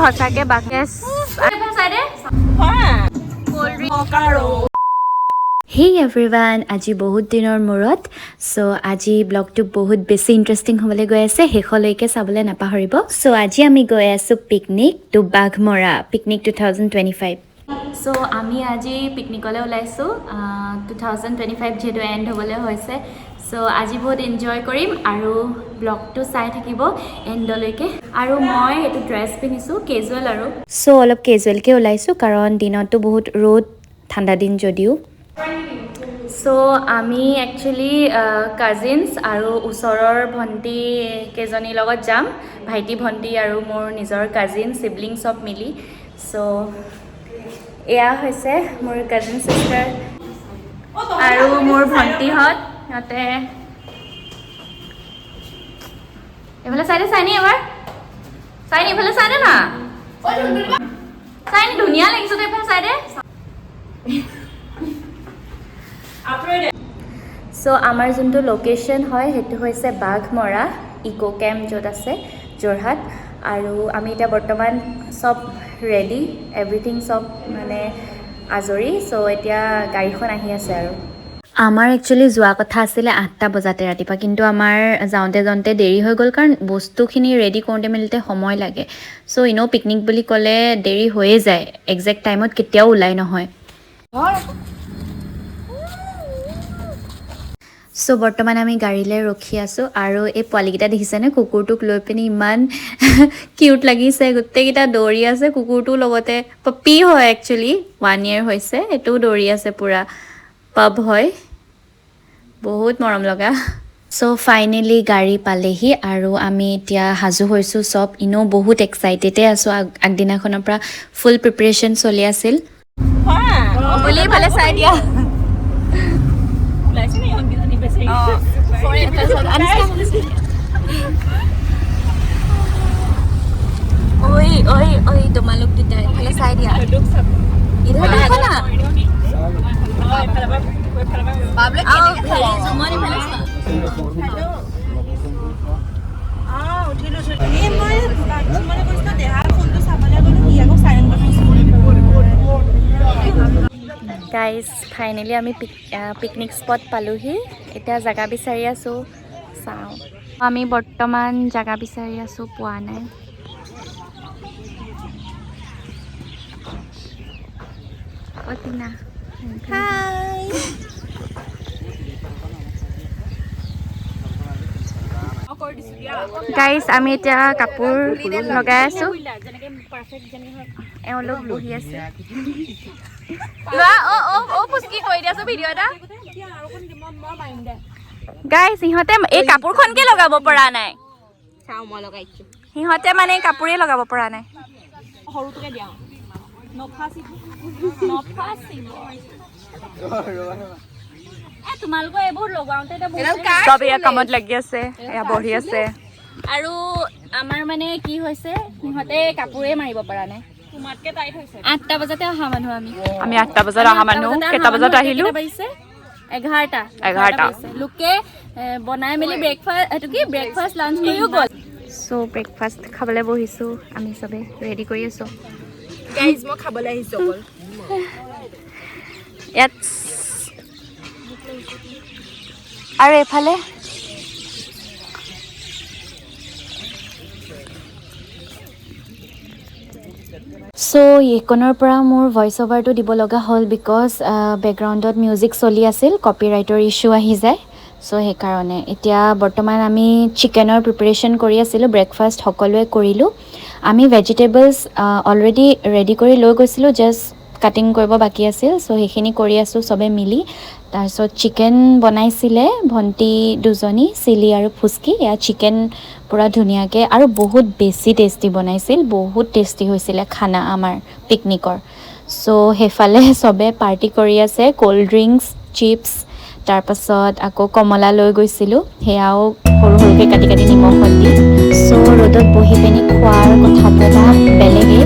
সঁচাকে বাঘ। চাইডে। হেই এভৰিৱান, আজি বহুত দিনৰ মূৰত। চ' আজি ব্লগটো বহুত বেছি ইণ্টাৰেষ্টিং হ'বলৈ গৈ আছে, শেষলৈকে চাবলৈ নাপাহৰিব। চ' আজি আমি গৈ আছোঁ পিকনিক টু বাঘমৰা, পিকনিক 2025। চ' আমি আজি পিকনিকলৈ ওলাইছোঁ। 2025 যিহেতু এণ্ড হ'বলৈ হৈছে, চ' আজি বহুত এনজয় কৰিম আৰু ব্লগটো চাই থাকিব এণ্ডলৈকে। আৰু মই এইটো ড্ৰেছ পিন্ধিছোঁ, কেজুৱেল আৰু। চ' অলপ কেজুৱেলকৈ ওলাইছোঁ, কাৰণ দিনততো বহুত ৰ'দ, ঠাণ্ডা দিন যদিও। চ' আমি একচুৱেলি কাজিনছ আৰু ওচৰৰ ভণ্টি কেইজনীৰ লগত যাম, ভাইটি ভণ্টি আৰু মোৰ নিজৰ কাজিন চিবলিং চব মিলি। চ' এয়া হৈছে মোৰ কাজিন চিষ্টাৰ আৰু মোৰ ভণ্টিহঁত। সিহঁতে এইফালে চাইডে চাই নি, এবাৰ চাই নি, এইফালে চাই দে না, চাই নি, ধুনীয়া লাগিছে তো, এইফালে চাই দে। চ' আমাৰ যোনটো লোকেশ্যন হয়, সেইটো হৈছে বাঘমৰা ইক' কেম্প, য'ত আছে যোৰহাট। আৰু আমি এতিয়া বৰ্তমান চব ৰেডি, এভৰিথিং চব মানে আজৰি। চ' এতিয়া গাড়ীখন আহি আছে আৰু। আমাৰ একচুৱেলি যোৱা কথা আছিলে 8টা বজাতে ৰাতিপুৱা, কিন্তু আমাৰ যাওঁতে যাওঁতে দেৰি হৈ গ'ল, কাৰণ বস্তুখিনি ৰেডি কৰোঁতে মেলোতে সময় লাগে। চ' এনেও পিকনিক বুলি ক'লে দেৰি হৈয়ে যায়, একজেক্ট টাইমত কেতিয়াও ওলাই নহয়। চ' বৰ্তমান আমি গাড়ীলৈ ৰখি আছোঁ। আৰু এই পোৱালিকেইটা দেখিছেনে? কুকুৰটোক লৈ পিনি ইমান কিউট লাগিছে। গোটেইকেইটা দৌৰি আছে কুকুৰটোৰ লগতে। পপি হয় একচুৱেলি, 1 ইয়েৰ হৈছে, এইটোও দৌৰি আছে পূৰা। পাব হয়, বহুত মৰম লগা। চ' ফাইনেলি গাড়ী পালেহি আৰু আমি এতিয়া সাজু হৈছোঁ চব। এনেও বহুত এক্সাইটেডে আছোঁ, আগদিনাখনৰ পৰা ফুল প্ৰিপেৰেশ্যন চলি আছিল। বুলি ইফালে চাই দিয়া। ঐ ঐ ঐ, তোমালোক দুটা ইফালে চাই দিয়া। ইধৰ দেখো না। আও, হেৰি, জুমত ইফালে চোৱা। উঠিলো। এই মই বাথৰুমলৈ গৈছিলো, দেহাৰ ফোনটো চাবলৈ গ'লো, সি আকৌ চাইলেণ্ট কৰি থৈছে। গাইজ, ফাইনেলি আমি পিকনিক স্পট পালোহি। এতিয়া জেগা বিচাৰি আছোঁ, চাওঁ। আমি বৰ্তমান জেগা বিচাৰি আছোঁ, পোৱা নাই। অ' টিনা। হাই। গাইজ, আমি এতিয়া কাপোৰ লগাই আছোঁ, এওঁলোক বহি আছে। লোৱা, অ' অ' অ' ফুচকি কৰি দিয়াচোন ভিডিঅ' এটা। গাইজ, সিহঁতে এই কাপোৰখনকে লগাব পৰা নাই। চাওঁ, মই লগাইছো। সিহঁতে মানে কাপোৰেই লগাব পৰা নাই। সৰুটোকে দিয়া, নফাচিব নফাচিব। তোমালোকৰ এইবোৰ লগাওঁতে চব এয়া কামত লাগি আছে, এয়া বহি আছে। আৰু আমাৰ মানে কি হৈছে, সিহঁতে কাপোৰেই মাৰিব পৰা নাই। তোমাতকে টাইট হৈছে। 8টা বজাতে অহা মানুহ আমি। আমি 8টা বজাত অহা মানুহ, কেইটা বজাত আহিলো? কেইটা বাজিছে? 11টা। 11টা। বাজিছে। লোকে বনাই মেলি ব্ৰেকফাষ্ট, এইটো কি, ব্ৰেকফাষ্ট লাঞ্চ কৰিও গ'ল। চ' ব্ৰেকফাষ্ট খাবলৈ বহিছোঁ আমি চবে, ৰেডি কৰি আছোঁ। গাইজ, মই খাবলৈ আহিছো অকল। ইয়াত আৰু এইফালে চ' এইকণৰ পৰা মোৰ ভইচ অভাৰটো দিব লগা হ'ল, because বেকগ্ৰাউণ্ডত মিউজিক চলি আছিল, কপিৰাইটৰ ইছ্যু আহি যায়। চ' সেইকাৰণে এতিয়া বৰ্তমান আমি চিকেনৰ প্ৰিপেৰেশ্যন কৰি আছিলোঁ। ব্ৰেকফাষ্ট সকলোৱে কৰিলোঁ। আমি ভেজিটেবলছ অলৰেডি ৰেডি কৰি লৈ গৈছিলোঁ, জাষ্ট কাটিং কৰিব বাকী আছিল। চ' সেইখিনি কৰি আছোঁ চবে মিলি। তাৰপিছত চিকেন বনাইছিলে ভণ্টি দুজনী, চিলি আৰু ফুচকি। এয়া চিকেন পূৰা ধুনীয়াকৈ আৰু বহুত বেছি টেষ্টি বনাইছিল, বহুত টেষ্টি হৈছিলে খানা আমাৰ পিকনিকৰ। চ' সেইফালে চবে পাৰ্টি কৰি আছে, ক'ল্ড ড্ৰিংকছ, চিপছ, তাৰপাছত আকৌ কমলা লৈ গৈছিলোঁ, সেয়াও সৰু সৰুকৈ কাটি কাটি নিমখত দি। চ' ৰ'দত বহি পিনি খোৱাৰ কথাটো এটা বেলেগেই।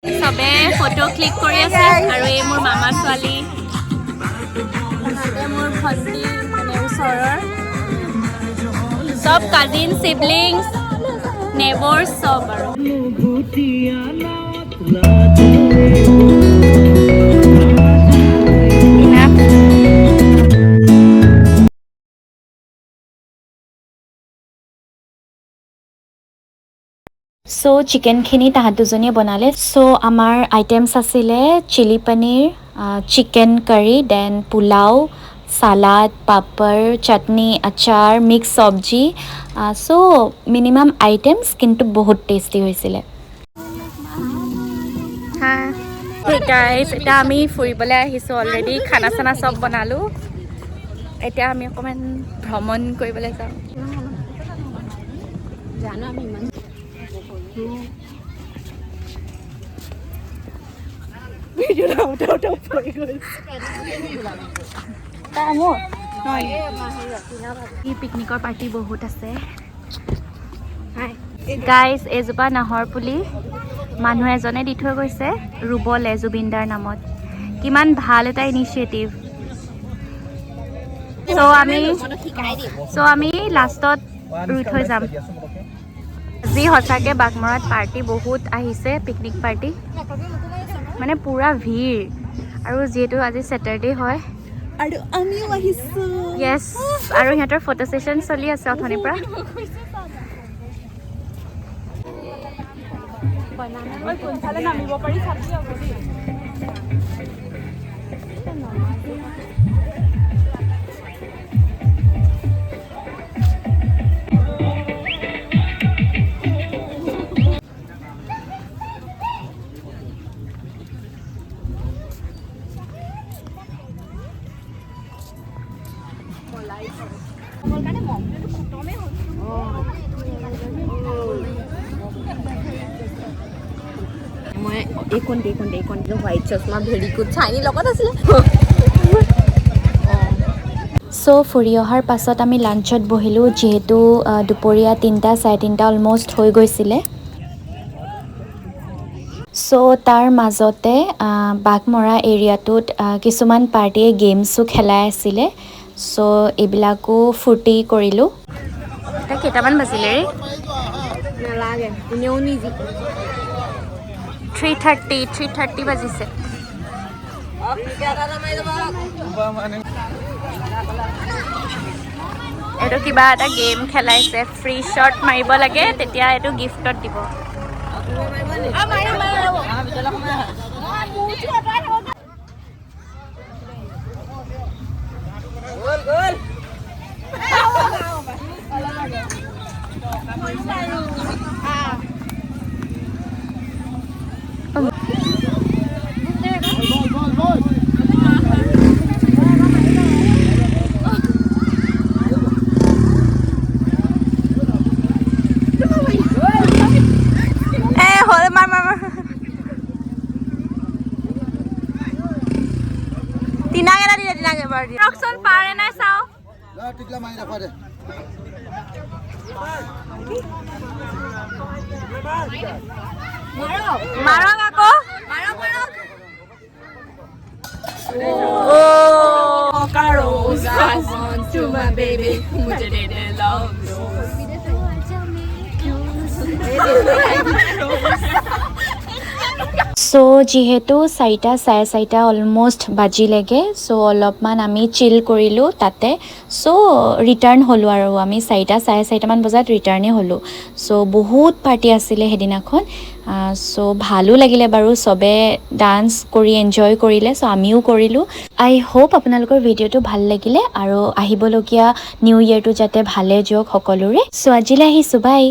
চবে ফটো ক্লিক কৰি আছে। আৰু এই মোৰ মামা ছোৱালী, তাহাঁতে মোৰ ভণ্টি। ওচৰৰ চব কাজিন, চিবলিংছ, নেবৰ্ছ চব আৰু। Enough. চ' চিকেনখিনি তাহাঁত দুজনীয়ে বনালে। চ' আমাৰ আইটেমছ আছিলে chilli paneer, chicken curry, then pulao, salad, পাপৰ, চাটনি, আচাৰ, মিক্স চব্জি। চ' মিনিমাম আইটেমছ, কিন্তু বহুত টেষ্টি হৈছিলে। Hey guys, এতিয়া আমি ফুৰিবলৈ আহিছোঁ। অলৰেডি খানা চানা চব বনালোঁ। এতিয়া আমি অকণমান ভ্ৰমণ কৰিবলৈ যাওঁ। জানো আমি ইমান ভিডিঅ' পৰি গৈছে। মোৰ পিকনিকৰ পাৰ্টি বহুত আছে। গাইজ, এজোপা নাহৰ পুলি মানুহ এজনে দি থৈ গৈছে ৰুবলে জুবিনদাৰ নামত। কিমান ভাল এটা ইনিচিয়েটিভ! চ' আমি লাষ্টত ৰুই থৈ যাম। আজি সঁচাকৈ বাঘমৰাত পাৰ্টি বহুত আহিছে, পিকনিক পাৰ্টি, মানে পূৰা ভিৰ। আৰু যিহেতু আজি ছেটাৰডে হয়। আৰু আমিও আহিছো। য়েছ, আৰু সিহঁতৰ ফটো ছেশ্যন চলি আছে অথনিৰ পৰা। কোনফালে নামিব পাৰি চাবি আকৌ দেই। মই এইকণতে হোৱাইট চশমা, ভেৰি গুড, চাইনি লগত আছিলে। চ' ফুৰি অহাৰ পাছত আমি লাঞ্চত বহিলোঁ, যিহেতু দুপৰীয়া 3টা 3:30 অলমষ্ট হৈ গৈছিলে। চ' তাৰ মাজতে বাঘমৰা এৰিয়াটোত কিছুমান পাৰ্টীয়ে গেমছো খেলাই আছিলে। চ' এইবিলাকো ফূৰ্তি কৰিলোঁ। এতিয়া কেইটামান বাজিলে ৰে? নালাগে, এনেও নিজি। 3:30, 3:30 বাজিছে। এইটো কিবা এটা গেম খেলাইছে, ফ্ৰী শ্বট মাৰিব লাগে, তেতিয়া এইটো গিফ্টত দিব। এ হ'ল, মাৰ মাৰ মাৰ। টিনাক এটা দিলে, টিনাক এবাৰ দিয়ে। ৰখচোন, পাৰে নাই চাওঁ। টিকলা মাৰি ৰাখা দে। মাৰক আকৌ। I want to my baby, मुझे दे दे love. চ' যিহেতু 4টা 4:30 অলমষ্ট বাজিলেগে, চ' অলপমান আমি চিল কৰিলোঁ তাতে। চ' ৰিটাৰ্ণ হ'লোঁ আৰু আমি 4টা 4:30মান বজাত ৰিটাৰ্ণেই হ'লোঁ। চ' বহুত পাৰ্টি আছিলে সেইদিনাখন। চ' ভালো লাগিলে বাৰু, চবে ডান্স কৰি এনজয় কৰিলে। চ' আমিও কৰিলোঁ। আই হোপ আপোনালোকৰ ভিডিঅ'টো ভাল লাগিলে আৰু আহিবলগীয়া নিউ ইয়েৰটো যাতে ভালে যাওক সকলোৰে। চ' আজিলৈ আহিছোঁ, বাই।